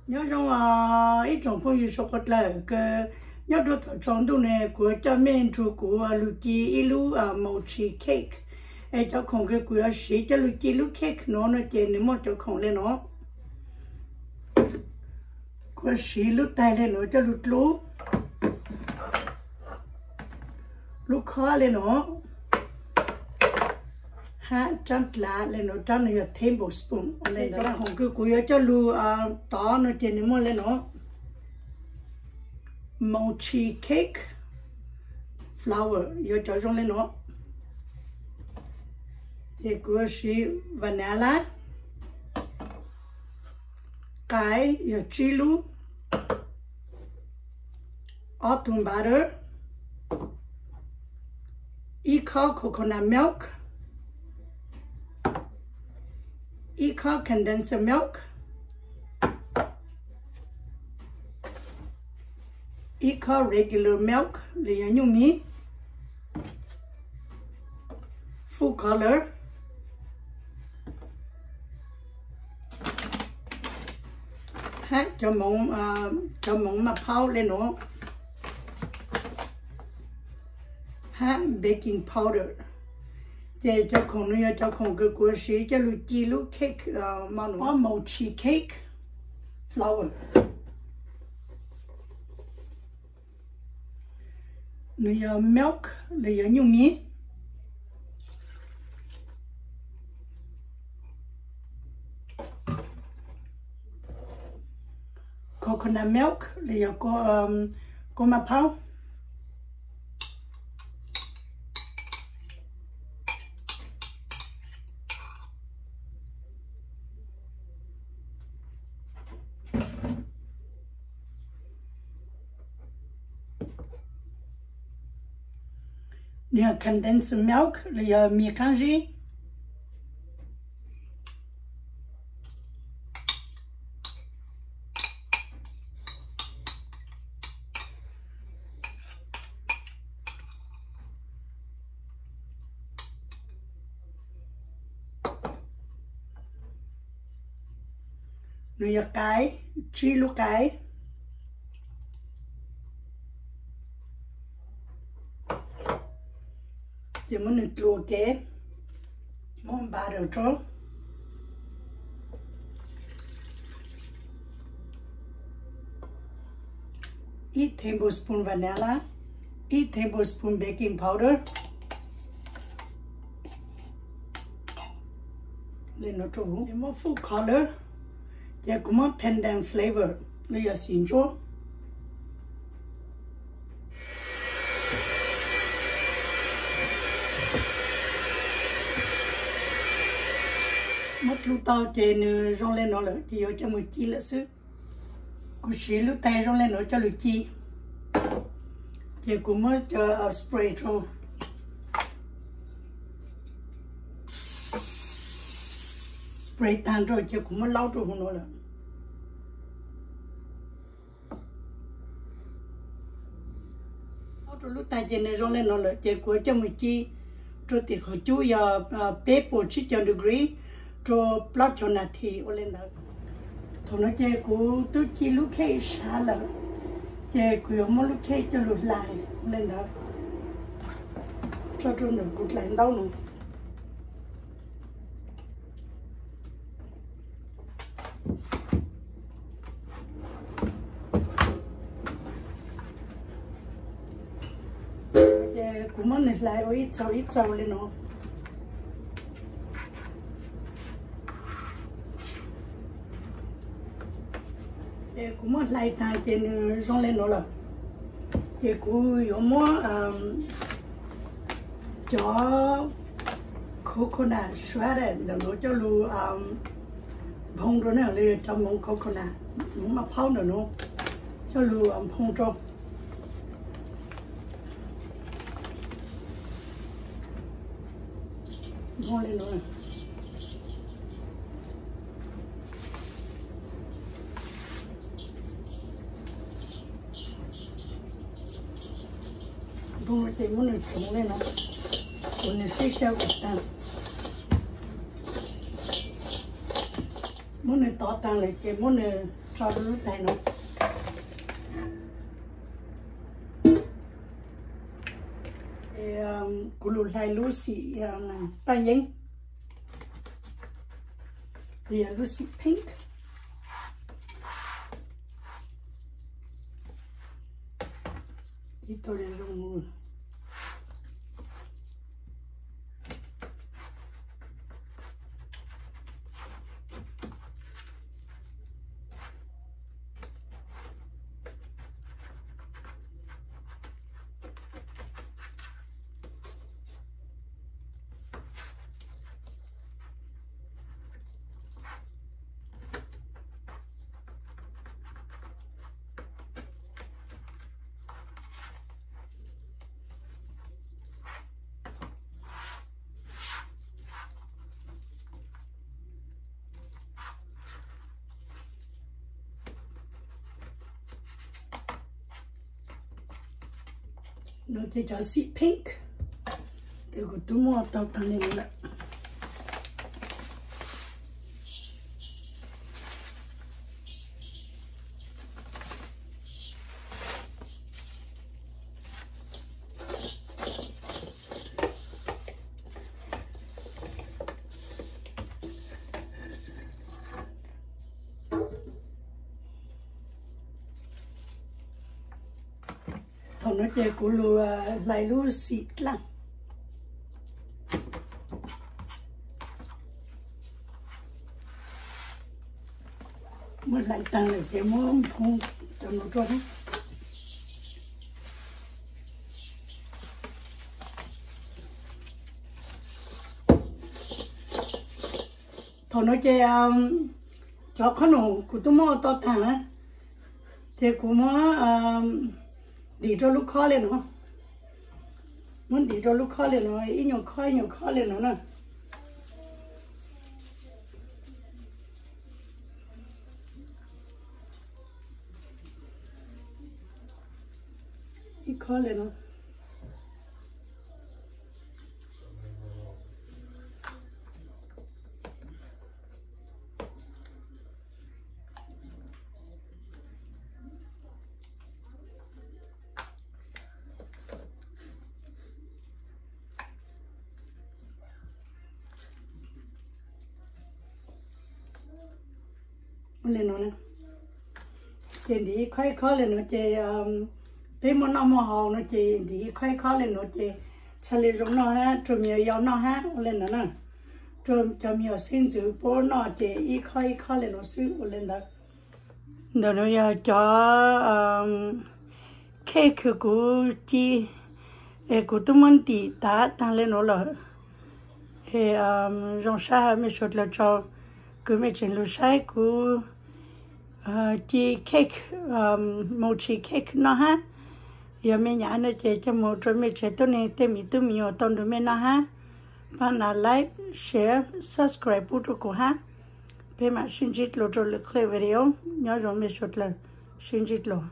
Nyob zoo ib tsoom phooj ywg suav qhuav dlawg kws nyob rua thaum tsaus ntuj ne, kuv coj mej nrug kuv lug ci ib lub mochi cake. Es cov khoom kws kuv yuav siv coj lug ci lub cake nuav no ces nwg muaj cov khoom le nuav. Kuv siv lub taig le nuav coj lug dlub, lub khob le nuav, hab rab dlav le nuav, rab nuav yog tablespoon. Cov khoom kws kuv yuav coj lug tov no ces nwg muaj le nuav: mochi cake flour, yuav cov zoo le nuav. Ces kuv siv vanilla, qais yog tsib lub, ob tug butter, ib khob coconut milk, ib khob condensed milk, ib khob regular milk los yog nyuj mis, food color, hab cov moov maj phaub le nuav, hab baking powder. Ces cov khoom nuav yog cov khoom kws kuv siv coj lug ci lub cake, mochi cake flour. Nwg yog milk los yog nyuj mis, coconut milk los yog kua maj phaub. Nwg yog condensed milk los yog mis qaab zib. Nwg yog qais, tsib lub qais. Ces muab nwg dlua ua ke, muab butter rua, ib tablespoon vanilla, ib tablespoon baking powder. Le nuav rua huv, muab food color, ces kuv muab pandan flavor los yog xim ntsuab. Muab dlua tau ces nws zoo le nuav lawm ces yuav coj mus ci lawm xwb. Kuv siv lub tais zoo le nuav coj lug ci, ces kuv muab cov spray rau, spray tag rau ces kuv muab laub rau huv nuav lawm. Laub rau lub tais ces nws zoo le nuav lawm ces kuv coj mus ci rau tim qhov cub yog peb puas tsib caug degree rau plaub caug nas this ua le ntawd. Thaum no ces kuv tub ci lub cake sab lawm, ces kuv yuav muab lub cake coj lug hlais ua le ntawd, tso rau ntawm kuv hlais ntaub no. Ces kuv muab nws hlais ua ib txaus ib txaus le no. Ces kuv muab hlais tag ces nws zoo le no lawm. Ces kuv yuav muab cov coconut shredded ntawm no coj lug nphoo rau na, los yog cov moov coconut, moov maj phaub ntawm no coj lug nphoo rau. Nphoo le no. Nphoo ces muab nws tsoov le no, ua nws sib xyaw kom tag. Muab nws tov tag lawm ces muab nws Tso lub tais no. Kuv lug hlais lub xim paj yeeb, yog lub xim pink. Ib tau zoo. No ces cov xim pink, ces kuv twb muab tau tag li no lawm. Thaum no ces kuv lug hlais lub xim dlaaj. Muab hlais taag lawm ces muab phoo cov nuav rua na. Thaum no ces cov qhob noom kuv twb muab ua tau taag na, ces kuv muab ntim rua lub khob li no, muab ntim rua lub khob li no, ib nyuag khob ib nyuag khob li no na. Ib khob li no. Ua li no na, ces ntim ib khob ib khob li no ces peb muaj noj muaj haus no ces ntim ib khob ib khob li no ces txhaj li zoo noj hab rua me nyuam yaus noj hab ua li ntawd na. Rua cov me nyuam xeeb ntxwv puab noj ces ib khob ib khob li no xwb ua li ntawd. Ntawm no yog cov cake kuv ci, es kuv twb muab ntim tav taag li no lawm. Es zoo sab mej suav dlawg tso, kws mej tseem lug saib kuv ci cake, mochi cake noj hab. Yog mej nyam no ces coj moog rua mej tsev tuab neeg tej me tub me nyuam tau nrug mej noj hab. Pab nav like, share, subscribe pub rua kuv hab. Peb mam sib ntsib dlua rua lwm clip video. Nyob zoo mej suav dlawg, sib ntsib dlua.